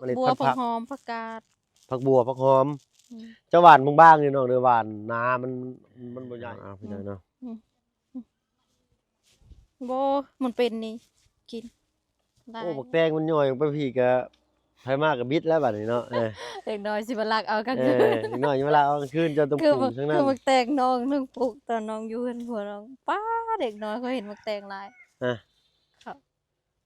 ເລັດ ບົວ ພັນຜັກ ຜັກຫອມ ຜັກກາດ ຜັກບົວ ຜັກຫອມ ອືມ ເຈົ້າຫວ່ານບາງໆ ນີ້ນ້ອງເດີ ຫວ່ານໜາ ມັນ ມັນບໍ່ໃຫຍ່ ເອົາ ເອົາ ພີ່ນ້ອງເນາະ ອືມ ອືມ ບໍ່ ມັນເປັນນີ້ ກິນ ໂອ້ ບັກແຕງມັນຍ່ອຍອອກໄປພີ້ກະ ໃຜມາກະບິດແລ້ວບາດນີ້ເນາະ ເອີ ເດັກນ້ອຍຊິມາລັກເອົາກາງຄືນ ເອີ ເດັກນ້ອຍຊິມາລັກເອົາກາງຄືນ ເຈົ້າຕ້ອງ ຄື ປູກທັງນັ້ນ ຄືບັກແຕງນ້ອງ ນ້ອງປູກຕອນນ້ອງຢູ່ເຮືອນຜົວນ້ອງ ປ້າ ເດັກນ້ອຍຂ້ອຍເຫັນບັກແຕງຫຼາຍ ຮະ ເຂົາ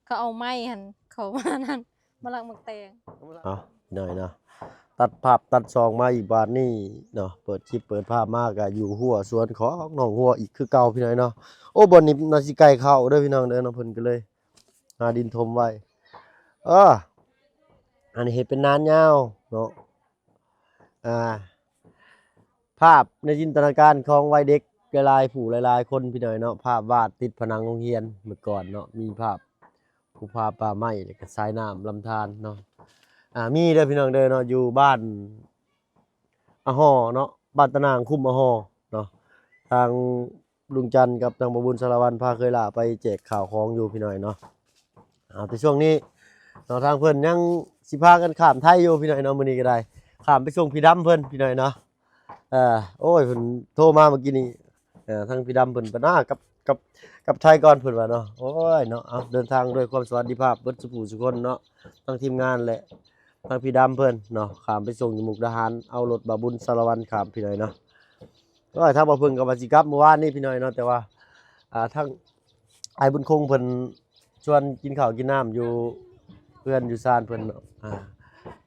ເຂົາເອົາໄມ້ຫັ້ນ ເຂົາມານັ້ນ ມາລັກໝາກແຕງ ເອົາ ພີ່ນ້ອງເນາະ ຕັດພາບຕັດຊ່ອງມາອີກບາດນີ້ເນາະ ເປີດຄລິບເປີດພາບມາກະຢູ່ຮົ້ວສວນຂອງນ້ອງຮົ້ວອີກຄືເກົ່າ ພີ່ນ້ອງເນາະ ໂອ້ ບ່ອນນີ້ໜ້າຊິໃກ້ເຂົ້າເດີ ພີ່ນ້ອງເດີເນາະ ເພິ່ນກະເລີຍຫາດິນຖົມໄວ້ ເອີ ອັນນີ້ເຮັດເປັນນານຍາວເນາະ ອ່າ ພາບໃນຈິນຕະນາການຂອງໄວເດັກຫຼາຍໆຜູ້ຫຼາຍໆຄົນ ພີ່ນ້ອງເນາະ ພາບວາດຕິດຜະໜັງໂຮງຮຽນເມື່ອກ່ອນເນາະ ມີພາບພູຜາປ່າໄມ້ ແລ້ວກະສາຍນ້ຳລຳທານເນາະ ອ່າ ມີເດີພີ່ນ້ອງເດີເນາະ ຢູ່ບ້ານອະຫໍ່ເນາະ ບ້ານຕານາງ ຄຸ້ມອະຫໍ່ເນາະ ທາງ ລຸງຈັນກັບທາງບ່າວບຸນສາລະວັນ ພາເຂີຍຫຼ້າໄປແຈກເຂົ້າຂອງຢູ່ ພີ່ນ້ອງເນາະ ເອົາ ແຕ່ຊ່ວງນີ້ເນາະ ທາງເພິ່ນຍັງຊິພາກັນຂ້າມໄທຢູ່ ພີ່ນ້ອງເນາະ ມື້ນີ້ກະໄດ້ ຂ້າມໄປສົ່ງພີ່ດຳເພິ່ນ ພີ່ນ້ອງເນາະ ເອີ ໂອ້ຍ ເພິ່ນໂທມາເມື່ອກີ້ນີ້ ເອີ ທາງພີ່ດຳເພິ່ນໄປນາ ກັບ ກັບ ກັບໄທກ່ອນ ເພິ່ນວ່າເນາະ ໂອ້ຍເນາະ ເອົາ ເດີນທາງດ້ວຍຄວາມສະຫວັດດີພາບເບິດສູ່ຜູ້ສູ່ຄົນເນາະ ທັງທີມງານ ແລະ ທາງພີ່ດຳເພິ່ນເນາະ ຂ້າມໄປສົ່ງຢູ່ມຸກດາຫານ ເອົາລົດບ່າວບຸນສາລະວັນຂ້າມ ພີ່ນ້ອງເນາະ ໂອ້ຍ ທາງບ່າວເພິ່ງກະວ່າຊິກັບມື້ວານນີ້ ພີ່ນ້ອງເນາະ ແຕ່ວ່າ ອ່າ ທາງອ້າຍບຸນຄົງເພິ່ນຊວນກິນເຂົ້າກິນນ້ຳຢູ່ເຮືອນຢູ່ຊານເພິ່ນເນາະ ອ່າ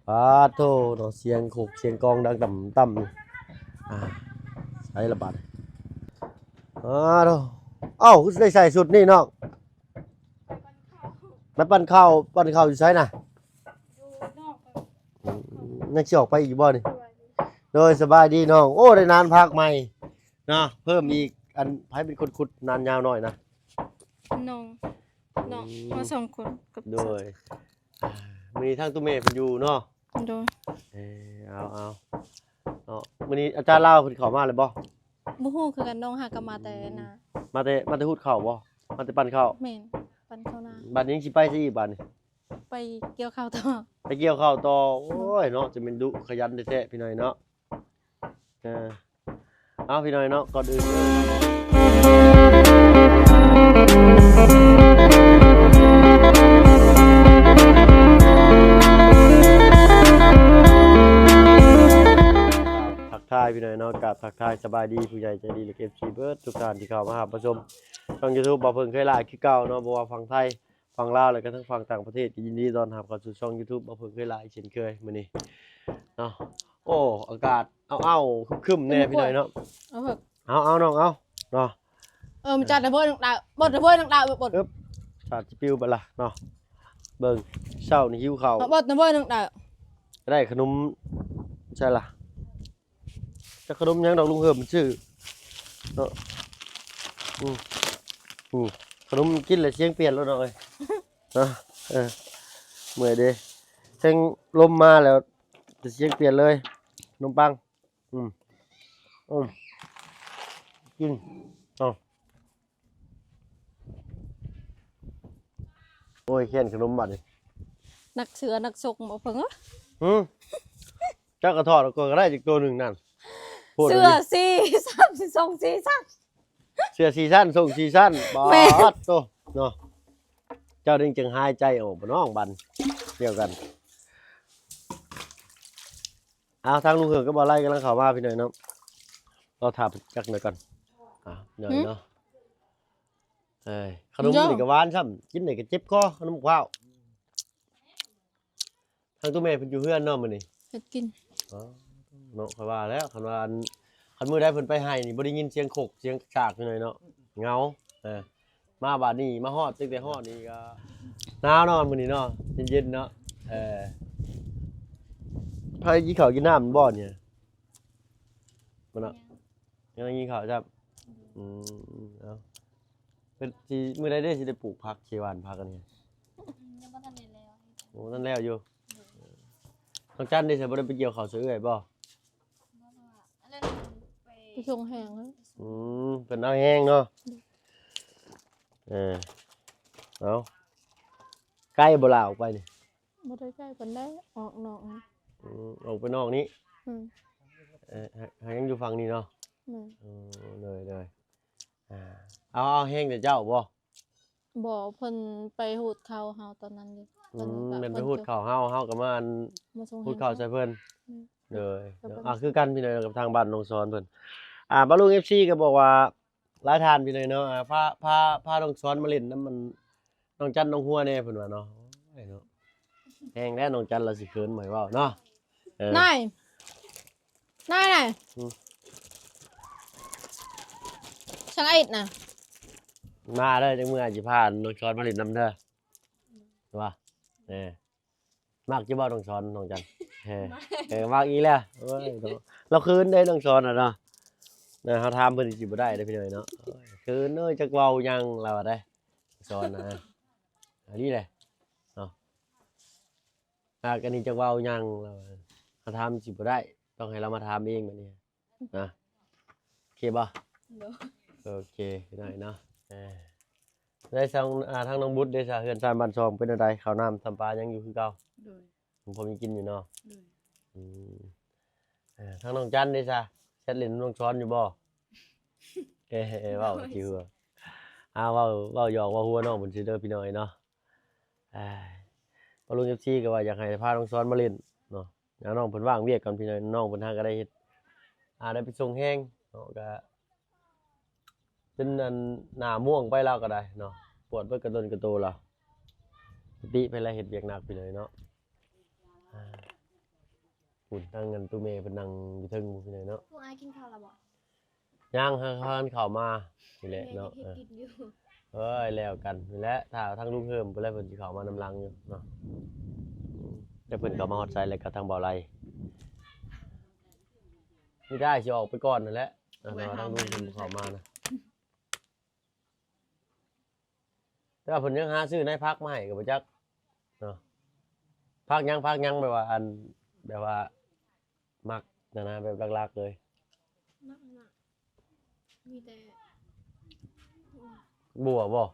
ປາດໂທເນາະ ສຽງໂຄກສຽງກອງດັງຕ່ຳໆ ອ່າ ໃສລະບາດ ປາດໂທ ເອົ້າ ຄືໄດ້ໃສ່ຊຸດນີ້ນ້ອງ ໄປປັ່ນເຂົ້າ ປັ່ນເຂົ້າຢູ່ໃສນະ? ອືມ ຍັງຊິອອກໄປອີກຢູ່ບໍ່ນີ້? ໂດຍ ສະບາຍດີນ້ອງ ໂອ້ ໄດ້ນານພັກໃໝ່ເນາະ ເພີ່ມອີກ ອັນ ໃຜເປັນຄົນຂຸດນານຍາວນ້ອຍນະ? ນ້ອງ ນ້ອງ ອືມ ມາສອງຄົນກັບ ໂດຍ ມື້ນີ້ທາງຕູ້ແມ່ເພິ່ນຢູ່ເນາະ? ໂດຍ ເອີ ເອົາ ເອົາ ເນາະ ມື້ນີ້ອາຈານລາວເພິ່ນເຂົ້າມາແລ້ວບໍ່? ບໍ່ຮູ້ຄືກັນ ນ້ອງຫາກະມາແຕ່ນາ ມາແຕ່ ມາແຕ່ຫູດເຂົ້າບໍ່? ມາແຕ່ປັ່ນເຂົ້າ ແມ່ນ ປັ່ນເຂົ້ານາ ບາດນີ້ຊິໄປໃສອີກບາດນີ້? ໄປກ່ຽວເຂົ້າຕໍ່ ໄປກ່ຽວເຂົ້າຕໍ່ ໂອ້ຍເນາະ ຈະແມ່ນດຸຂະຫຍັນແທ້ໆ ພີ່ນ້ອງເນາະ ເອີ ເອົາ ພີ່ນ້ອງເນາະ ກ່ອນອື່ນ ທັກທາຍພີ່ນ້ອງເນາະ ກາບທັກທາຍສະບາຍດີຜູ້ໃຫຍ່ໃຈດີ ແລະ ເອັຟຊີ ເບິດທຸກທ່ານທີ່ເຂົ້າມາຮັບມາຊົມຊ່ອງຢູທູບ ບ່າວເພິ່ງເຄີຍຫຼ້າຄືເກົ່າເນາະ ບໍ່ວ່າຝັ່ງໄທ ຝັ່ງລາວ ແລະກະທັງຝັ່ງຕ່າງປະເທດ ກະຍິນດີຕ້ອນຮັບເຂົ້າສູ່ຊ່ອງຢູທູບ ບ່າວເພິ່ງເຄີຍຫຼ້າ ເຊັ່ນເຄີຍມື້ນີ້ເນາະ ໂອ້ ອາກາດອ້າວໆ ຄຶມໆ ແດ່ພີ່ນ້ອງເນາະ ເອົາເຖາະ ເອົາ ເອົານ້ອງ ເອົາເນາະ ເອີ ມາຈັດລະເບີດ ເບີດລະເບີດ ເບີດ ອຶບ ສາດຊິປິວໄປລະເນາະ ເບິ່ງ ເຊົ້ານີ້ຫິວເຂົ້າ ເບີດລະເບີດ ໄດ້ຂະໜົມ ໃສລະ? ຈັກຂະໜົມຫຍັງດອກ ລຸງເຮີມມັນຊື້ເນາະ ອືມ ອືມ ຂະໜົມກິນແລ້ວສຽງປ່ຽນໂລດເນາະເອີຍ ເນາະ ເອີ ເມື່ອຍເດ້ ແຮງລົມມາແລ້ວ ສຽງປ່ຽນເລີຍ ຂະໜົມປັງ ອືມ ອືມ ກິນ ເອົາ ໂອ້ຍ ແຄ້ນຂະໜົມບາດນີ້ ນັກເສືອນັກຊົກບໍ່ເພິ່ງເອີຍ ຫື ຈັກກະຖອດອອກກ່ອນກະໄດ້ຈັກໂຕໜຶ່ງນັ້ນ ໂພດ ເສືອສີ່ຊັ້ນ ສົ່ງສີ່ຊັ້ນ ເສືອສີ່ຊັ້ນ ສົ່ງສີ່ຊັ້ນ ບາດໂຕເນາະ ເຈົ້າຈຶ່ງຈັ່ງຫາຍໃຈອອກບໍ່ນ້ອງ ບັນດຽວກັນ ອ້າວ ທາງລຸງເຫີງກັບບ່າວໄລກຳລັງເຂົ້າມາພີ່ນ້ອງເນາະ ລໍຖ້າຈັກໜ້ອຍກ່ອນ ອ້າວ ໜ້ອຍເນາະ ເອີຍ ຂະໜົມນີ້ກະຫວານຊ້ຳ ກິນນີ້ກະເຈັບຄໍ ຂະໜົມພາວ ທາງຕູ້ແມ່ເພິ່ນຢູ່ເຮືອນເນາະມື້ນີ້ ເຮັດກິນ ອໍ ເນາະ ຂ້ອຍວ່າແລ້ວ ຄັນວ່າ ຄັນມື້ໃດເພິ່ນໄປໄຮ່ນີ້ ບໍ່ໄດ້ຍິນສຽງຄົກສຽງສາກຢູ່ໜ້ອຍເນາະ ເຫງົາ ເອີ ມາບາດນີ້ ມາຮອດ ຕັ້ງແຕ່ຮອດນີ້ກະໜາວເນາະ ມື້ນີ້ເນາະ ເຢັນໆ ເນາະ ເອີ ພາກັນກິນເຂົ້າກິນນ້ຳບໍ່ນີ້ ບໍ່ເນາະ ຍັງກິນເຂົ້າຊ້ຳ ອືມ ເອົາ ເພິ່ນຊິ ມື້ໃດເດ້ຊິໄດ້ປູກຜັກ ຊິຫວ່ານຜັກອັນນີ້ ອືມ ຍັງບໍ່ທັນໄດ້ແລ້ວ ໂອ້ ທັນແລ້ວຢູ່ ໂດຍ ນ້ອງຈັນເດ້ ບໍ່ໄດ້ໄປກ່ຽວເຂົ້າຊ່ວຍເອື້ອຍບໍ່? ບໍ່ ເພາະວ່າອັນນັ້ນໄປ ໄປສົ່ງແຮງແລ້ວ ອືມ ເພິ່ນເອົາແຮງເນາະ ໂດຍ ເອີ ເອົາ ໄກບໍ່ລາອອກໄປນີ້? ບໍ່ໄດ້ໃກ້ປານໃດ ອອກນອກນີ້. ອືມ ອອກໄປນອກນີ້. ອືມ ເອີ ຫາ ຫາຍັງຢູ່ຝັ່ງນີ້ເນາະ. ແມ່ນ. ໂອ້ ໂດຍໆ ອ່າ ເອົາ ເອົາແຮງແຕ່ເຈົ້າບໍ່? ບໍ່ ເພິ່ນໄປຮູດເຂົ້າເຮົາຕອນນັ້ນຢູ່. ອືມ ເພິ່ນກໍ ແມ່ນໄປຮູດເຂົ້າເຮົາ ເຮົາກໍມາ ອັນ ມາສົ່ງ ຮູດເຂົ້າໃສ່ເພິ່ນ. ແມ່ນ. ໂດຍ ແລ້ວເພິ່ນ ອ່າ ຄືກັນພີ່ນ້ອງ ກັບທາງບ້ານນ້ອງສອນເພິ່ນ. ອ່າ ບາລຸງ ເອັຟຊີ ກໍບອກວ່າ ຫຼາຍທ່ານພີ່ນ້ອງເນາະ ອ່າ ພາ ພາ ພານ້ອງສອນມາຫຼິ້ນນຳ ອັນ ນ້ອງຈັນນ້ອງຫົວແດ່ເພິ່ນວ່າເນາະ. ໂອ້ຍເນາະ ແຮງແລ້ວ ນ້ອງຈັນລາວຊິເຂີນ ບໍ່ໃຫ້ເວົ້າເນາະ. ເອີ ນາຍ ນາຍ ນາຍ. ອືມ ຊ່າງອາອິດນະ ມາເດີ ຈັກມື້ອ້າຍຊິພານ້ອງສອນມາຫຼິ້ນນຳເດີ ວ່າ ເອີ ມັກຢູ່ບໍ່ນ້ອງສອນ ນ້ອງຈັນ? ເອີ ມັກ ເອີ ມັກອີກແລ້ວ. ໂອ້ຍເນາະ ລາວເຂີນເດ້ນ້ອງສອນນະເນາະ. ເອີ ເຮົາຖາມເພິ່ນຊິບໍ່ໄດ້ເດ້ພີ່ນ້ອງເນາະ. ໂອ້ຍ ເຂີນເອີຍ ຈັກເວົ້າຫຍັງລາວວ່າໄດ໋ ສອນນະ. ອັນນີ້ແຫຼະເນາະ ອາ ອັນນີ້ຈັກເວົ້າຫຍັງລາວວ່າ ເຮົາຖາມຊິບໍ່ໄດ້ ຕ້ອງໃຫ້ລາວມາຖາມເອງບັດນີ້ນະ. ໂອເຄບໍ່? ໂດຍ ໂອເຄ ພີ່ນ້ອງເນາະ. ເອີ ໄດ້ທາງ ອ່າ ທາງນ້ອງບຸດເດ້ຊະ ເຮືອນຊານບ້ານຊ່ອງເປັນແນວໃດ? ເຂົ້ານ້ຳຊຳປາຍັງຢູ່ຄືເກົ່າ? ໂດຍ ຍັງພໍມີກິນຢູ່ເນາະ. ໂດຍ ອືມ ເອີ ທາງນ້ອງຈັນເດ້ຊະ ແຊັດຫຼິ້ນນ້ອງສອນຢູ່ບໍ່? ເອີ ເວົ້າຊິຫົວ ອ່າ ເວົ້າ ເວົ້າຫຍອກເວົ້າຫົວນ້ອງເພິ່ນຊື່ເດີພີ່ນ້ອງເນາະ. ອ່າ ບາລຸງ ເອັຟຊີ ກໍວ່າຢາກໃຫ້ພານ້ອງສອນມາຫຼິ້ນເນາະ. ອ່າ ນ້ອງເພິ່ນວ່າງວຽກກ່ອນພີ່ນ້ອງ ນ້ອງເພິ່ນຫາກໍໄດ້ເຮັດ ອ່າ ໄດ້ໄປສົ່ງແຮງເນາະ ກໍ ຈົນອັນໜ້າມ່ວງໄປລາວກໍໄດ້ເນາະ ປວດເບິດກະຕົນກະໂຕລາວ. ປົກກະຕິເພິ່ນລະເຮັດວຽກໜັກພີ່ນ້ອງເນາະ. ອ່າ ພຸ້ນ ທາງອັນຕູ້ແມ່ເພິ່ນນັ່ງຢູ່ເທິງພຸ້ນພີ່ນ້ອງເນາະ. ພວກອ້າຍກິນເຂົ້າແລ້ວບໍ່? ຍັງ ຫາ ຫາເຂົ້າມານີ້ແຫຼະເນາະ. ແມ່ກໍເຮັດກິນຢູ່ ເອີ ເອີຍ ແລ້ວກັນນີ້ແຫຼະ ຖ້າທາງລຸງເຮີມພຸ້ນແຫຼະ ເພິ່ນຊິເຂົ້າມານຳຫຼັງຢູ່ເນາະ. ແຕ່ເພິ່ນກໍມາຮອດໃສແລ້ວ ກັບທາງບ່າວໄລ ນີ້ໄດ້ຊິອອກໄປກ່ອນຫັ້ນແຫຼະ ເອີ ແຕ່ວ່າທາງລຸງເພິ່ນບໍ່ເຂົ້າມານະ. ແຕ່ວ່າເພິ່ນຍັງຫາຊື້ໃນຜັກມາໃຫ້ກໍບໍ່ຈັກເນາະ. ຜັກຫຍັງ ຜັກຫຍັງ ແບບວ່າ ອັນ ແບບວ່າມັກຫັ້ນນະ ແບບຫຼັກໆເລີຍ. ມັກນະ ມີແຕ່ບົວບໍ່?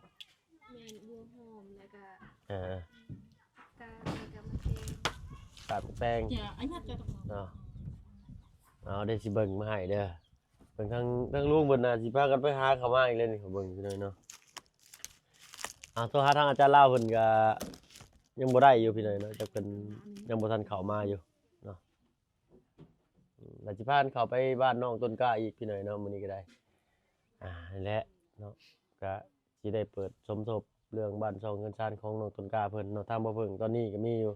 ແມ່ນ ບົວຫອມ ແລ້ວກະ ເອີ ການ ແລ້ວກະໝາກແຕງ ການໝາກແຕງ ເນາະ. ເອົາ ດຽວຊິເບິ່ງມາໃຫ້ເດີ. ເບິ່ງທາງ ທາງລຸງເພິ່ນໜ້າຊິພາກັນໄປຫາເຂົ້າມາອີກແລ້ວນີ້ ເບິ່ງຢູ່ເລີຍເນາະ. ອ່າ ໂທຫາທາງອາຈານລາວເພິ່ນກະຍັງບໍ່ໄດ້ຢູ່ພີ່ນ້ອງເນາະ ຈັກເພິ່ນຍັງບໍ່ທັນເຂົ້າມາຢູ່ເນາະ. ອືມ ວ່າຊິພາກັນເຂົ້າໄປບ້ານນ້ອງຕົ້ນກ້າອີກພີ່ນ້ອງເນາະ ມື້ນີ້ກໍໄດ້. ອ່າ ນັ້ນແຫຼະເນາະ ກະຊິໄດ້ເປີດສົມທົບເລື່ອງບ້ານຊ່ອງເຮືອນຊານຂອງນ້ອງຕົ້ນກ້າເພິ່ນເນາະ. ທາງບໍ່ເພິ່ງຕອນນີ້ກໍມີຢູ່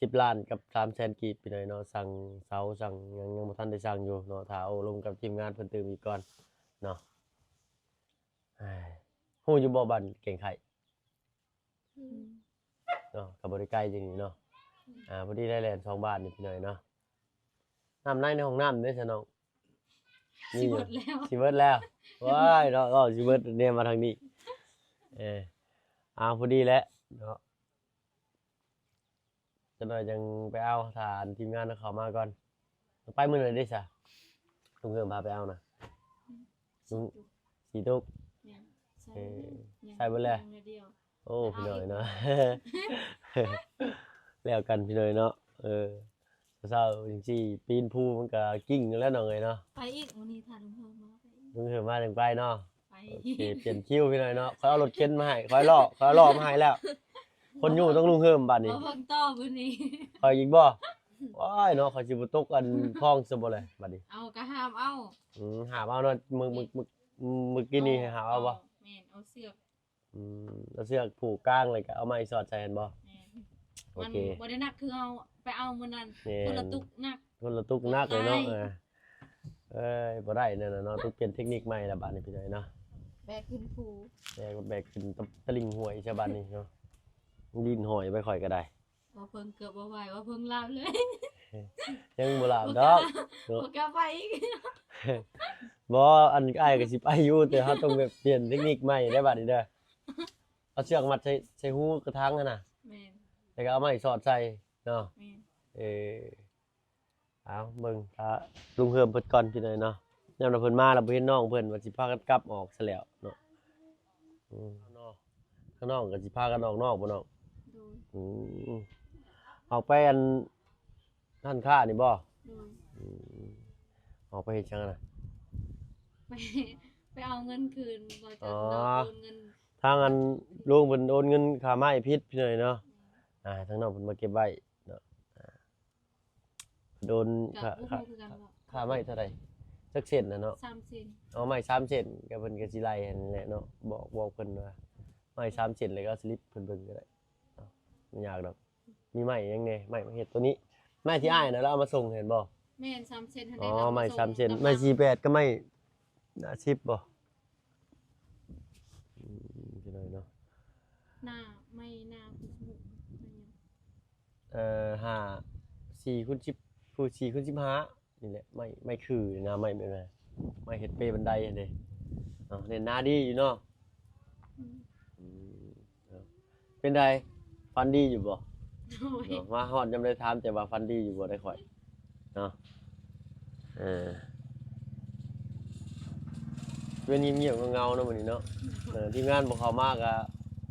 ສິບລ້ານກັບສາມແສນກີບພີ່ນ້ອງເນາະ. ສັ່ງເສົາສັ່ງຫຍັງຍັງບໍ່ທັນໄດ້ສັ່ງຢູ່ເນາະ ຖ້າໂອ້ລົມກັບທີມງານເພິ່ນຕື່ມອີກກ່ອນເນາະ. ເອີຍ ຮູ້ຢູ່ບໍ່ບ້ານແກ້ງໄຂ່? ອືມ ເນາະ ກໍບໍ່ໄດ້ໄກຈັ່ງນີ້ເນາະ. ອືມ ອ່າ ພໍດີໄດ້ແລ່ນສອງບ້ານນີ້ພີ່ນ້ອງເນາະ. ນ້ຳໃນໃນຫ້ອງນ້ຳເດ້ຊະນ້ອງ? ມີຢູ່ ຊິເບິດແລ້ວ ຊິເບິດແລ້ວ. ວ້າຍເນາະ ເວົ້າຊິເບິດແນມມາທາງນີ້. ເອີ ເອົາ ພໍດີແຫຼະເນາະ. ຈັກໜ້ອຍຈັ່ງໄປເອົາ ຖ້າທີມງານເຮົາເຂົ້າມາກ່ອນ. ໄປມື້ໃດເດ້ຊະ? ລຸງເຮີມພາໄປເອົານະ. ອືມ ລຸງ ສີ່ຕຸກ ສີ່ຕຸກ. ແມ່ນ ໃສ່ ເອີ ເບິດ ຍັງ ໃສ່ເບິດແລ້ວ ຍັງໜ້ອຍດຽວ. ໂອ້ ພີ່ນ້ອງເນາະ ແລ້ວກັນພີ່ນ້ອງເນາະ. ເອີ ເຊົ້າໆຈັ່ງຊີ້ ປີນພູມັນກໍກິ້ງຢູ່ແລ້ວນ້ອງເອີຍເນາະ. ໄປອີກມື້ນີ້ ຖ້າລຸງເຮີມມາ ໄປອີກ ລຸງເຮີມມາຈັ່ງໄປເນາະ. ໄປ ໂອເຄ ປ່ຽນຄິວພີ່ນ້ອງເນາະ. ຂ້ອຍເອົາລົດເຂັນມາໃຫ້ ຂ້ອຍລໍ້ ຂ້ອຍເອົາລໍ້ມາໃຫ້ແລ້ວ. ຄົນຢູ່ຕ້ອງລຸງເຮີມບາດນີ້ ເອົາເພິ່ງຕໍ່ມື້ນີ້ ຂ້ອຍອີກບໍ່? ໂອ້ຍເນາະ ຂ້ອຍຊິບໍ່ຕົກອັນຄອງຊະບໍ່ແລະບາດນີ້. ເອົາ ກໍຫາມເອົາ. ອືມ ຫາມເອົາເນາະ. ມື້ ມື້ ມື້ ມື້ກີ້ນີ້ຫາມເອົາບໍ່? ແມ່ນ ເອົາເຊືອກ ອືມ ເອົາເຊືອກຜູກກາງ ແລ້ວກໍເອົາໄມ້ສອດໃສ່ຫັ້ນບໍ່? ແມ່ນ ໂອເຄ ມັນບໍ່ໄດ້ໜັກຄືເຮົາໄປເອົາມື້ນັ້ນ. ແມ່ນ ຄົນລະຕຸກໜັກ ຄົນລະຕຸກໜັກເລີຍເນາະ. ເອີຍ ບໍ່ໄດ້ແນວນັ້ນເນາະ ຕ້ອງປ່ຽນເທັກນິກໃໝ່ລະບາດນີ້ພີ່ນ້ອງເນາະ. ແບກຂຶ້ນພູ ແບກ ແບກຂຶ້ນຕະ ຕະລິ່ງຫ້ວຍຊະບາດນີ້ເນາະ. ດິ້ນຫ້ອຍໄປຂ້ອຍກໍໄດ້. ບໍ່ເພິ່ງເກືອບບໍ່ໄຫວ ບໍ່ເພິ່ງລາບເລີຍ ຍັງບໍ່ລາບດອກ ບໍ່ກ້າ ບໍ່ກ້າໄປອີກ. ບໍ່ ອັນອ້າຍກໍຊິໄປຢູ່ ແຕ່ເຮົາຕ້ອງແບບປ່ຽນເທັກນິກໃໝ່ໄດ໋ບາດນີ້ເດີ. ເອົາເຊືອກມັດໃສ່ ໃສ່ຮູກະຖາງຫັ້ນນະ. ແມ່ນ ແລ້ວກໍເອົາໄມ້ສອດໃສ່ເນາະ. ແມ່ນ ເອີ ເອົາເບິ່ງ ຖ້າລຸງເຮີມເພິ່ນກ່ອນພີ່ນ້ອງເນາະ. ຍາມໃດເພິ່ນມາແລ້ວບໍ່ເຫັນນ້ອງເພິ່ນ ວ່າຊິພາກັນກັບອອກຊະແລ້ວເນາະ. ອືມ ເນາະ ຂ້າງນອກກໍຊິພາກັນອອກນອກບໍ່ນ້ອງ? ໂດຍ ອືມ ອອກໄປອັນຮ້ານຄ້ານີ້ບໍ່? ໂດຍ. ອືມ ອອກໄປເຮັດຫຍັງນະ? ໄປ ໄປເອົາເງິນຄືນ ບໍ່ຈັກ ອໍ ເນາະ ໂອນເງິນ ທາງອັນລຸງເພິ່ນໂອນເງິນຄ່າໄມ້ຜິດພີ່ນ້ອງເນາະ. ແມ່ນ. ອ່າ ທາງນ້ອງເພິ່ນມາເກັບໄວ້ເນາະ. ອ່າ ໂດນ ຄ່າ ຄ່າ ຄ່າໄມ້ເທົ່າໃດ? ຈັກເຊັນນະເນາະ? ສາມເຊັນ. ເອົາໄມ້ສາມເຊັນ ກໍເພິ່ນກໍຊິໄລ່ຫັ້ນແຫຼະເນາະ. ບອກ ບອກເພິ່ນວ່າໄມ້ສາມເຊັນ ແລ້ວກໍເອົາສະລິບເພິ່ນເບິ່ງກໍໄດ້ເນາະ. ບໍ່ຍາກດອກ. ມີໄມ້ຫຍັງແດ່? ໄມ້ມາເຮັດຕົວນີ້ ໄມ້ທີ່ອ້າຍນະລາວເອົາມາສົ່ງເຫັນບໍ່? ແມ່ນ ສາມເຊັນຫັ້ນ ອໍ ເດ້ ລາວມາສົ່ງ ໄມ້ສາມເຊັນ ແລ້ວກໍ ໄມ້ສີ່ແປດກັບໄມ້ຫ້າສິບບໍ່? ອືມ ພີ່ນ້ອງເນາະ ໜ້າ ໄມ້ໜ້າ ໄມ້ຫຍັງ? ເອີ ຫ້າ ສີ່ຄູນສິບ ຄູນ ສີ່ຄູນສິບຫ້າ ນີ້ແຫຼະ ໄມ້ ໄມ້ຄືນະ ໄມ້ແບບນັ້ນ ໄມ້ເຮັດເປບັນໄດຫັ້ນເດ້ເນາະ. ເນັ້ນໜາດີຢູ່ເນາະ. ອືມ ອືມ ເນາະ ເປັນໃດ ຝັນດີຢູ່ບໍ່? ໂດຍ ເນາະ ມາຮອດຍາມໃດຖາມແຕ່ວ່າຝັນດີຢູ່ບໍ່ໄດ້ຂ້ອຍເນາະ. ເອີ ເປັນງຽບໆເຫງົາໆເນາະມື້ນີ້ເນາະ. ເອີ ທີມງານບໍ່ເຂົ້າມາກໍ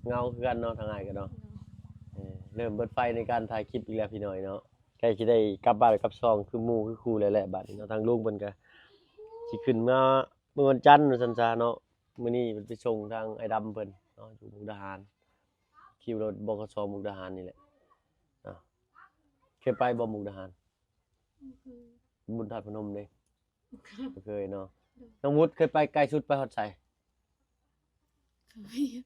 ເຫງົາຄືກັນເນາະ ທາງອ້າຍກໍເນາະ. ເອີ ເລີ່ມເບິດໄຟໃນການຖ່າຍຄລິບອີກແລ້ວພີ່ນ້ອງເນາະ. ໃກ້ຊິໄດ້ກັບບ້ານກັບຊ່ອງຄືໝູ່ຄືຄູ່ແລ້ວແຫຼະ ບາດນີ້ເນາະ. ທາງລຸງເພິ່ນກໍຊິຂຶ້ນມາມື້ວັນຈັນວ່າຊັ້ນຊະເນາະ. ມື້ນີ້ເພິ່ນໄປສົ່ງທາງອ້າຍດຳເພິ່ນເນາະ ຢູ່ມຸກດາຫານ ຄິວລົດ ບຂສ ມຸກດາຫານນີ້ແຫຼະເນາະ. ເຄີຍໄປບໍ່ມຸກດາຫານ? ບໍ່ເຄີຍ. ບຸນທາດພະນົມເດ້? ບໍ່ເຄີຍ. ບໍ່ເຄີຍເນາະ. ໂດຍ. ນ້ອງວຸດເຄີຍໄປ ໃກ້ສຸດໄປຮອດໃສ? ເຂົ້າວຽດ.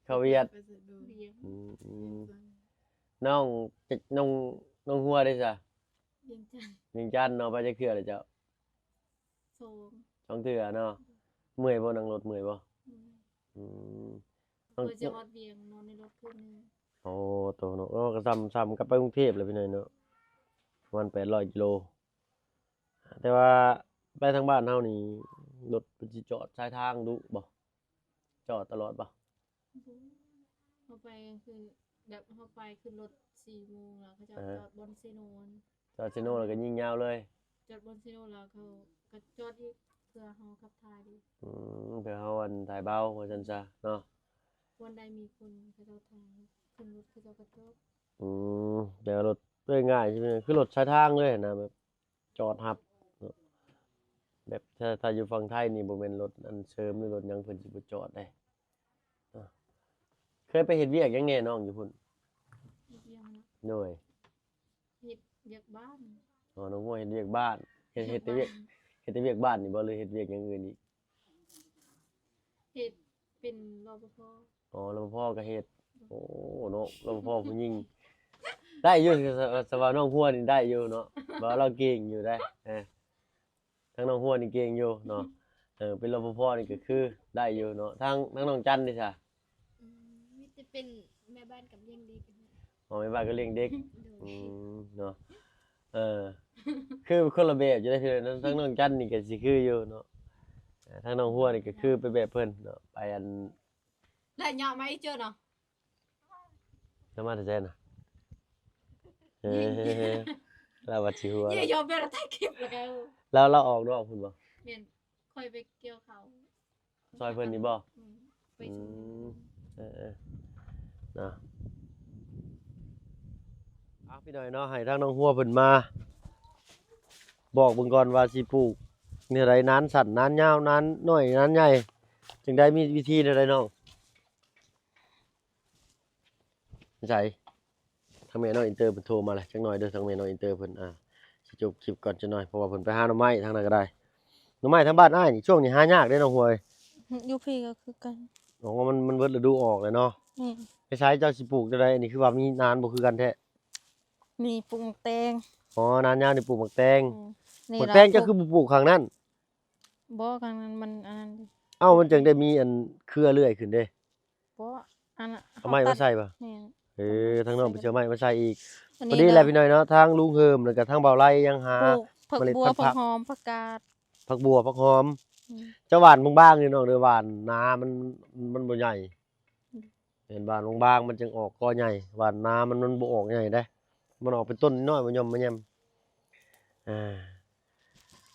ເຂົ້າວຽດ. ໄປສະດວກ. ອືມ ອືມ ນ້ອງ ນ້ອງ ນ້ອງຫົວເດ້ຊະ? ວຽງຈັນ. ວຽງຈັນເນາະ. ໄປຈັກເທື່ອແລ້ວເຈົ້າ? ສອງ ສອງເທື່ອເນາະ. ໂດຍ. ເມື່ອຍບໍ່? ນັ່ງລົດເມື່ອຍບໍ່? ເມື່ອຍ. ອືມ ເພື່ອຈະຮອດວຽງ ນອນໃນລົດຄືນໜຶ່ງ. ໂອ້ ໂຕເນາະ. ເອີ ກໍສ່ຳ ສ່ຳກັບໄປກຸງເທບແຫຼະພີ່ນ້ອງເນາະ ປະມານແປດຮ້ອຍກິໂລ. ແຕ່ວ່າໄປທາງບ້ານເຮົານີ້ ລົດເພິ່ນຊິຈອດຊາຍທາງດຸບໍ່? ຈອດຕະຫຼອດບໍ່? ບໍ່ ເຮົາໄປຄືແບບເຮົາໄປຂຶ້ນລົດສີ່ໂມງ ແລ້ວເຂົາເຈົ້າ ອ່າ ຈອດບ່ອນເຊໂນ. ຈອດເຊໂນແລ້ວກໍຍິງຍາວເລີຍ. ຈອດບ່ອນເຊໂນແລ້ວເຂົາກໍຈອດອີກ ເພື່ອເຮົາຂັບຖ່າຍເດ້. ອືມ ເພື່ອເຮົາອັນຖ່າຍເບົາວ່າຊັ້ນຊະເນາະ. ບ່ອນໃດມີຄົນເຂົາເຈົ້າຖ່າຍ ຂຶ້ນລົດເຂົາເຈົ້າກໍຈອດ. ອືມ ແຕ່ວ່າລົດໂດຍງ່າຍ ຄືລົດສາຍທາງເລີຍຫັ້ນນະ ແບບຈອດຮັບເນາະ. ແບບຖ້າ ຖ້າຢູ່ຝັ່ງໄທນີ້ບໍ່ແມ່ນລົດອັນເສີມ ຫຼືລົດຫຍັງເພິ່ນຊິບໍ່ຈອດເດ້. ເອີ ເຄີຍໄປເຮັດວຽກຫຍັງແດ່ນ້ອງຢູ່ພຸ້ນ? ເຮັດວຽກນະ? ໂດຍ. ເຮັດວຽກບ້ານ. ອໍ ນ້ອງຫົວເຮັດວຽກບ້ານ. ເຮັດ ເຮັດແຕ່ວຽກ ເຮັດແຕ່ວຽກບ້ານນີ້ບໍ່ ຫຼືເຮັດວຽກຢ່າງອື່ນອີກ? ເຮັດເປັນ ລປພ. ອໍ ລປພກໍເຮັດ. ໂອ້ ເນາະ ລປພຜູ້ຍິງ ໄດ້ຢູ່. ສະ ສະວ່ານ້ອງຫົວນີ້ໄດ້ຢູ່ເນາະ ວ່າລາວເກັ່ງຢູ່ໄດ໋. ເອີ ທາງນ້ອງຫົວນີ້ເກັ່ງຢູ່ເນາະ. ເອີ ເປັນ ລປພ ນີ້ກໍຄືໄດ້ຢູ່ເນາະ. ທາງ ທາງນ້ອງຈັນເດຊະ? ອືມ ມີແຕ່ເປັນແມ່ບ້ານກັບລ້ຽງເດັກ. ອໍ ແມ່ບ້ານກັບລ້ຽງເດັກ. ໂດຍ. ອືມ ເນາະ. ເອີ ຄືຄົນລະແບບຢູ່ເດ້. ທາງ ທາງນ້ອງຈັນນີ້ກໍຊິຄືຢູ່ເນາະ. ເອີ ທາງນ້ອງຫົວນີ້ກໍຄືໄປແບບເພິ່ນເນາະ ໄປອັນ ແລະຍາມາອີເຈີເນາະ. ລາວມາແຕ່ໃສນະ? ເອີ ລາວວ່າຊິຫົວ. ເຢ້ ຍອມແບບຖ່າຍຄລິບແລ້ວກໍ ລາວ ລາວອອກນອກພຸ້ນບໍ່? ແມ່ນ ຂ້ອຍໄປກ່ຽວເຂົ້າ ຊ່ອຍເພິ່ນນີ້ບໍ່? ອືມ ໄປ ອືມ ເອີໆ ນະ. ເອົາ ພີ່ນ້ອງເນາະ ໃຫ້ທາງນ້ອງຫົວເພິ່ນມາບອກເບິ່ງກ່ອນວ່າຊິປູກແນວໃດ ນານສັ້ນ ນານຍາວ ນານນ້ອຍ ນານໃຫຍ່ ຈັ່ງໃດ ມີວິທີແນວໃດນ້ອງ? ໃສ ທາງແມ່ນ້ອງອິນເຕີເພິ່ນໂທມາແລ້ວ ຈັກໜ່ອຍເດີ ທາງແມ່ນ້ອງອິນເຕີເພິ່ນ. ອ່າ ຊິຈົບຄລິບກ່ອນຈັກໜ່ອຍ ເພາະວ່າເພິ່ນໄປຫາໜໍ່ໄມ້ທາງນັ້ນກໍໄດ້. ໜໍ່ໄມ້ທາງບ້ານອ້າຍນີ້ ຊ່ວງນີ້ຫາຍາກເດ້ນ້ອງຫົວເອີຍ. ຢູ່ພີ້ກໍຄືກັນ. ອໍ ມັນ ມັນເບິດລະດູອອກແລ້ວເນາະ. ແມ່ນ. ໄປໃສ ເຈົ້າຊິປູກຈັ່ງໃດ? ອັນນີ້ຄືວ່າມີນານບໍ່ຄືກັນແທ້. ນີ້ປູກໝາກແຕງ. ອໍ ນານຍາວນີ້ປູກໝາກແຕງ. ອືມ ໝາກແຕງເຈົ້າຄືບໍ່ປູກຂ້າງນັ້ນ? ບໍ່ ຂ້າງນັ້ນມັນອັນນັ້ນ. ເອົ້າ ມັນຈັ່ງໄດ້ມີອັນເຄືອເລື່ອຍຂຶ້ນເດ້. ບໍ່ ອັນ ເອົາໄມ້ມາໃສ່ບໍ່? ແມ່ນ. ເອີ ທາງນ້ອງໄປຊື້ໄມ້ມາໃສ່ອີກ. ພໍດີແຫຼະພີ່ນ້ອງເນາະ ທາງລຸງເຮີມ ແລ້ວກໍທາງບ່າວໄລຍັງຫາເມລັດພັນຜັກ ຜັກບົວ ຜັກຫອມ ຜັກກາດ ຜັກບົວ ຜັກຫອມ. ອືມ ເຈົ້າຫວ່ານບາງໆນີ້ນ້ອງເດີ ຫວ່ານໜາ ມັນ ມັນບໍ່ໃຫຍ່. ອືມ ແມ່ນ ຫວ່ານບາງໆ ມັນຈຶ່ງອອກກໍໃຫຍ່ ຫວ່ານໜາ ມັນ ມັນບໍ່ອອກໃຫຍ່ເດ້ ມັນອອກເປັນຕົ້ນນ້ອຍມາຫຍ້ອມມາແຍ້ມ. ອ່າ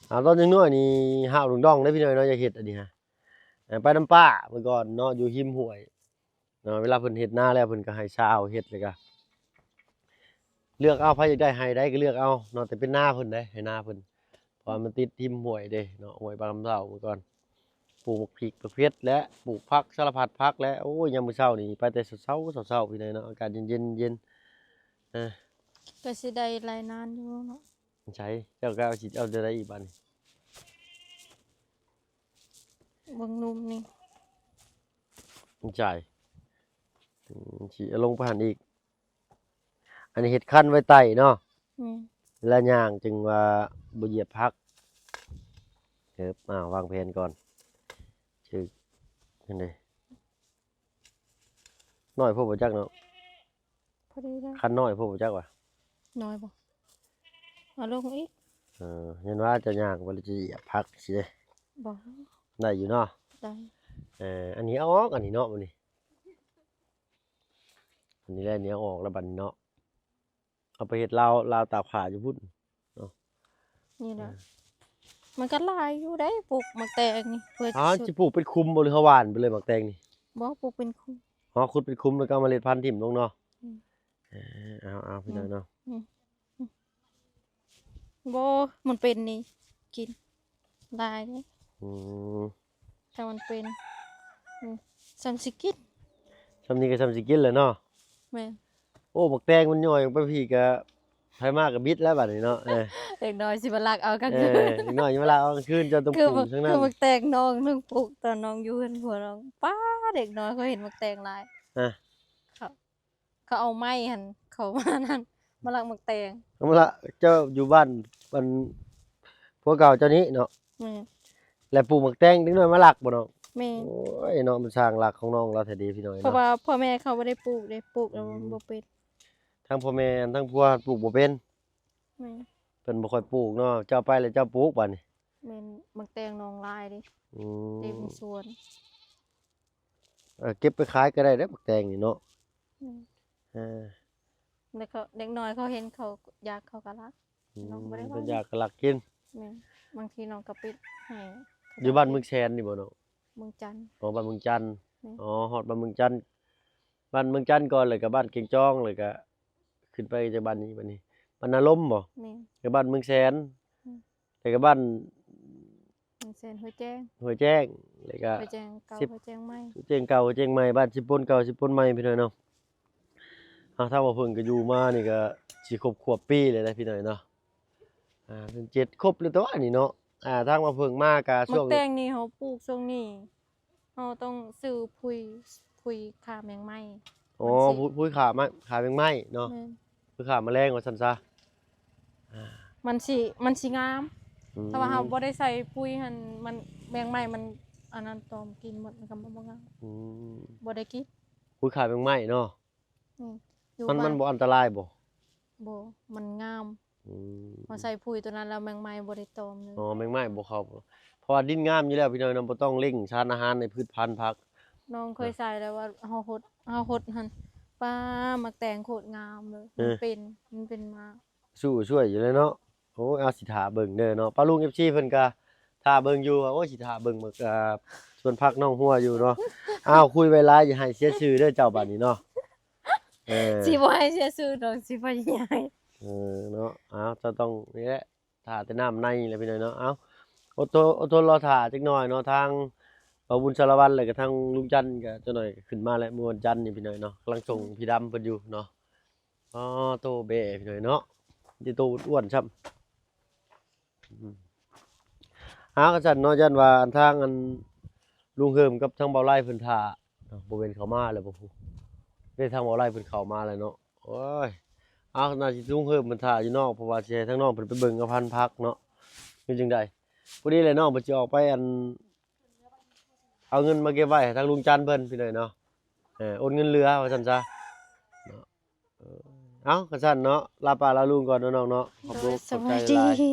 ເອົາ ຕອນຍັງນ້ອຍນີ້ຫ້າວດົງດອງເດ້ພີ່ນ້ອງເນາະ ຢາກເຮັດອັນນີ້ຮະ. ເອີ ໄປນຳປ້າເມື່ອກ່ອນເນາະ ຢູ່ຮິມຫ້ວຍເນາະ ເວລາເພິ່ນເຮັດນາແລ້ວ ເພິ່ນກໍໃຫ້ຊາວເຮັດ ແລ້ວກໍ ເລືອກເອົາ ໃຜຢາກໄດ້ໄຮ່ໃດກໍເລືອກເອົາເນາະ ແຕ່ເປັນນາເພິ່ນເດ້ ໄຮ່ນາເພິ່ນ ເພາະວ່າມັນຕິດຮິມຫ້ວຍເດ້ເນາະ ຫ້ວຍປາກນ້ຳເຊົາເມື່ອກ່ອນ ປູກໝາກພິກໝາກເຜັດ ແລະ ປູກຜັກສາລະພັດຜັກ ແລະ ໂອ້ຍ ຍາມມື້ເຊົ້ານີ້ໄປແຕ່ເຊົ້າໆ ເຊົ້າໆ ພີ່ນ້ອງເນາະ ອາກາດເຢັນໆ ເອີ ກໍຊິໄດ້ຫຼາຍນານຢູ່ເນາະ ໃສ ເຈົ້າກໍເອົາ ຊິເອົາແນວໃດອີກບາດນີ້ ເບິ່ງໜຸ່ມນີ້ ໃສ ອືມ ຊິເອົາລົງໄປຫັ້ນອີກ ອັນນີ້ເຮັດຄັນໄວ້ໄຕ້ເນາະ ແມ່ນ ລະຍ່າງຈຶ່ງວ່າບໍ່ຢຽບຜັກ ເອີ ອ່າ ວາງແຜນກ່ອນ ຈຶກ ຫັ້ນເດ້ ນ້ອຍໂພດບໍ່ຈັກເນາະ ພໍດີແລ້ວ ຄັນນ້ອຍໂພດບໍ່ຈັກວ່າ ນ້ອຍບໍ່ ເອົາລົງອີກ ເອີ ຢ້ານວ່າຈະຍ່າງໄປແລ້ວຈະຢຽບຜັກຊິເດ້ ບໍ່ ໄດ້ຢູ່ເນາະ ໄດ້ ເອີ ອັນນີ້ເອົາອອກ ອັນນີ້ເນາະ ບັດນີ້ ອັນນີ້ແຫຼະ ນີ້ເອົາອອກແລ້ວບັດນີ້ເນາະ ເອົາໄປເຮັດລາວ ລາວຕາກຜ້າຢູ່ພຸ້ນເນາະ ນີ້ແຫຼະ ເອີ ມັນກໍຫຼາຍຢູ່ເດ້ ປູກໝາກແຕງນີ້ ເພື່ອ ອ້າວ ຊິປູກເປັນຄຸ້ມບໍ່ ຫຼືເຮົາຫວ່ານໄປເລີຍໝາກແຕງນີ້ ບໍ່ ປູກເປັນຄຸ້ມ ອໍ ຂຸດເປັນຄຸ້ມ ແລ້ວກໍເອົາເມລັດພັນຖິ້ມລົງເນາະ ອືມ ເອີ ເອົາ ເອົາ ພີ່ນ້ອງເນາະ ອືມ ອືມ ບໍ່ ມັນເປັນນີ້ ກິນຫຼາຍເດ້ ອືມ ຖ້າມັນເປັນ ອືມ ສ່ຳຊິກິນ ສ່ຳນີ້ກໍສ່ຳຊິກິນແຫຼະເນາະ ແມ່ນ ໂອ້ ໝາກແຕງມັນຍ່ອຍອອກໄປພີ້ກໍ ໃຜມາກໍບິດແລ້ວບັດນີ້ເນາະ ເອີ ເດັກນ້ອຍຊິມາລັກເອົາກາງຄືນ ເອີ ເດັກນ້ອຍຊິມາລັກເອົາກາງຄືນ ເຈົ້າຕ້ອງ ຄື ປູກທັງນັ້ນ ຄືໝາກແຕງນ້ອງ ນ້ອງປູກຕອນນ້ອງຢູ່ເຮືອນຜົວນ້ອງ ປ້າ ເດັກນ້ອຍເຂົາເຫັນໝາກແຕງຫຼາຍ ອາ ເຂົາ ເຂົາເອົາໄມ້ຫັ້ນ ເຂົາມານັ້ນ ມາລັກໝາກແຕງ ເອົາມາລະ ເຈົ້າຢູ່ບ້ານ ອັນ ຜົວເກົ່າເຈົ້ານີ້ເນາະ ແມ່ນ ແລະປູກໝາກແຕງ ເດັກນ້ອຍມາລັກບໍ່ນ້ອງ ແມ່ນ ໂອ້ຍເນາະ ມັນຊ່າງລັກຂອງນ້ອງລາວແທ້ເດພີ່ນ້ອງເນາະ ເພາະວ່າພໍ່ແມ່ເຂົາບໍ່ໄດ້ປູກເດ້ ປູກແລ້ວ ອືມ ບໍ່ເປັນ ທັງພໍ່ແມ່ທັງຜົວປູກບໍ່ເປັນ ແມ່ນ ເພິ່ນບໍ່ຄ່ອຍປູກເນາະ ເຈົ້າໄປແລ້ວເຈົ້າປູກບາດນີ້ ແມ່ນ ໝາກແຕງນ້ອງຫຼາຍເດ້ ອືມ ເຕັມສວນ ເອີ ເກັບໄປຂາຍກໍໄດ້ເດ້ໝາກແຕງນີ້ເນາະ ແມ່ນ ເອີ ແລ້ວເຂົາ ເດັກນ້ອຍເຂົາເຫັນເຂົາຢາກເຂົາກໍລັກ ອືມ ນ້ອງບໍ່ໄດ້ວ່າ ເພິ່ນຢາກກໍລັກກິນ ແມ່ນ ບາງທີນ້ອງກໍໄປໃຫ້ ຢູ່ບ້ານເມືອງແສນນີ້ບໍ່ນ້ອງ ເມືອງຈັນ ອໍ ບ້ານເມືອງຈັນ ແມ່ນ ອໍ ຮອດບ້ານເມືອງຈັນ ບ້ານເມືອງຈັນກ່ອນ ແລ້ວກໍບ້ານແກ້ງຈອງ ແລ້ວກໍຂຶ້ນໄປຈາກບ້ານນີ້ ບ້ານນີ້ ບ້ານນາລົມບໍ່ ແມ່ນ ແລ້ວບ້ານເມືອງແສນ ອືມ ແລ້ວກໍບ້ານ ເມືອງແສນ ຫ້ວຍແຈ້ງ ຫ້ວຍແຈ້ງ ແລ້ວກໍ ຫ້ວຍແຈ້ງເກົ່າ ຫ້ວຍແຈ້ງໃໝ່ ຫ້ວຍແຈ້ງເກົ່າ ຫ້ວຍແຈ້ງໃໝ່ ບ້ານຊິບປົນເກົ່າ ຊິບປົນໃໝ່ ພີ່ນ້ອງເນາະ ເອົາ ທາງບ່າວເຜິ້ງກໍຢູ່ມານີ້ກໍຊິຄົບຂວບປີແລ້ວນະ ພີ່ນ້ອງເນາະ ອ່າ ເດືອນເຈັດ ຄົບແລ້ວຕົວະນີ້ເນາະ ອ່າ ທາງບ່າວເຜິ້ງມາກໍຊ່ວງ ໝາກແຕງນີ້ເຮົາປູກຊ່ວງນີ້ ເຮົາຕ້ອງຊື້ປຸຍ ປຸຍຂ້າແມງໄມ້ ອໍ ມັນຊິ ປຸຍຂ້າມາ ຂ້າແມງໄມ້ເນາະ ແມ່ນ ປຸຍຂ້າແມະແລງວ່າຊັ້ນຊະ ອ່າ ມັນຊິ ມັນຊິງາມ ອືມ ຖ້າວ່າເຮົາບໍ່ໄດ້ໃສ່ປຸຍຫັ້ນ ມັນ ແມງໄມ້ມັນອັນນັ້ນຕອມກິນໝົດ ມັນກໍບໍ່ງາມ ອືມ ບໍ່ໄດ້ກິນ ປຸຍຂ້າແມງໄມ້ເນາະ ອືມ ມັນ ມັນບໍ່ອັນຕະລາຍບໍ່? ບໍ່ ມັນງາມ ອືມ ເຮົາໃສ່ປຸຍຕົວນັ້ນແລ້ວແມງໄມ້ບໍ່ໄດ້ຕອມເລີຍ ອໍ ແມງໄມ້ບໍ່ເຂົ້າ ເພາະວ່າດິນງາມຢູ່ແລ້ວພີ່ນ້ອງເນາະ ບໍ່ຕ້ອງເລັ່ງສານອາຫານໃນພືດພັນຜັກ ນ້ອງເຄີຍໃສ່ແລ້ວວ່າເຮົາຫົດ ເຮົາຫົດຫັ້ນ ປ້າ ໝາກແຕງໂຄດງາມເລີຍ ເອີ ມັນເປັນ ມັນເປັນມາ ສູ້ຊ່ວຍຢູ່ແລ້ວເນາະ ໂອ້ຍ ເອົາ ຊິຖ້າເບິ່ງເດີເນາະ ປ້າລຸງ ເອັຟຊີ ເພິ່ນກະຖ້າເບິ່ງຢູ່ວ່າ ໂອ້ຍ ຊິຖ້າເບິ່ງໝາກ ອ່າ ສວນຜັກນ້ອງຫົວຢູ່ເນາະ ອ້າວ ຄຸຍໄວຫຼາຍ ຢ່າໃຫ້ເສຍຊື່ເດີເຈົ້າບາດນີ້ເນາະ ເອີ ຊິບໍ່ໃຫ້ເສຍຊື່ດອກ ຊິພະຍາຍາມ ເອີ ເນາະ ອ້າວ ເຈົ້າຕ້ອງນີ້ແຫຼະ ຖ້າແຕ່ນ້ຳໃນແຫຼະພີ່ນ້ອງເນາະ ອ້າວ ອົດທົນ ອົດທົນລໍຖ້າຈັກໜ້ອຍເນາະ ທາງບ່າວບຸນສາລະວັນ ແລ້ວກະທາງລຸງຈັນກະຈັກໜ້ອຍກະຂຶ້ນມາແລ້ວ ມື້ວັນຈັນນີ້ພີ່ນ້ອງເນາະ ກຳລັງສົ່ງ ອືມ ພີ່ດຳເພິ່ນຢູ່ເນາະ ອໍ ໂຕແບະພີ່ນ້ອງເນາະ ມີແຕ່ໂຕອ້ວນໆຊ້ຳ ອືມ ເອົາ ຄັນຊັ້ນເນາະ ຢ້ານວ່າອັນທາງອັນລຸງເຮີມກັບທາງບ່າວໄລເພິ່ນຖ້າເນາະ ບໍ່ແມ່ນເຂົ້າມາແລ້ວບໍ່ ເດ້ ທາງບ່າວໄລເພິ່ນເຂົ້າມາແລ້ວເນາະ ໂອ້ຍ ເອົາ ໜ້າຊິລຸງເຮີມເພິ່ນຖ້າຢູ່ນອກ ເພາະວ່າຊິໃຫ້ທາງນ້ອງເພິ່ນໄປເບິ່ງເອົາພັນຜັກເນາະ ຄືຈັ່ງໃດ ພໍດີແຫຼະ ນ້ອງເພິ່ນຊິອອກໄປອັນ ເອົາເງິນມາເກັບໄວ້ໃຫ້ທາງລຸງຈັນເພິ່ນ ພີ່ນ້ອງເນາະ ເອີ ໂອນເງິນເຫຼືອວ່າຊັ້ນຊະເນາະ ເອີ ເອົາ ຄັນຊັ້ນເນາະ ລາປ້າລາລຸງກ່ອນເນາະນ້ອງເນາະ ຂອບຄຸນ ໂດຍ ຂອບໃຈຫຼາຍ ສະບາຍດີ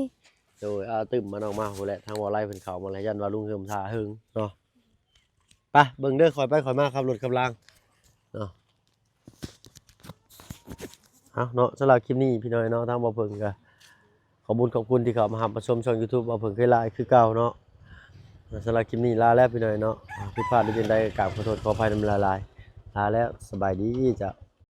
ໂດຍ ເອົາ ຕື່ມມານ້ອງມາພຸ້ນແຫຼະ ທາງບ່າວໄລເພິ່ນເຂົ້າມາແລ້ວ ຢ້ານວ່າລຸງເຮີມຖ້າເຫິງເນາະ ໄປ ເບິ່ງເດີ ຂ້ອຍໄປຂ້ອຍມາ ຂັບລົດຂັບລາງເນາະ ເອົາເນາະ ສຳລັບຄລິບນີ້ພີ່ນ້ອງເນາະ ທາງບ່າວເຜິ້ງກໍ ຂອບບຸນຂອບຄຸນທີ່ເຂົ້າມາຮັບມາຊົມຊ່ອງຢູທູບບ່າວເຜິ້ງເຄີຍຫຼາຍຄືເກົ່າເນາະ ສຳລັບຄລິບນີ້ລາແລ້ວພີ່ນ້ອງເນາະ ຜິດພາດຫຼືຈັ່ງໃດກໍກາບຂໍໂທດຂໍອະໄພນຳຫຼາຍໆ ລາແລ້ວ ສະບາຍດີເຈົ້າ.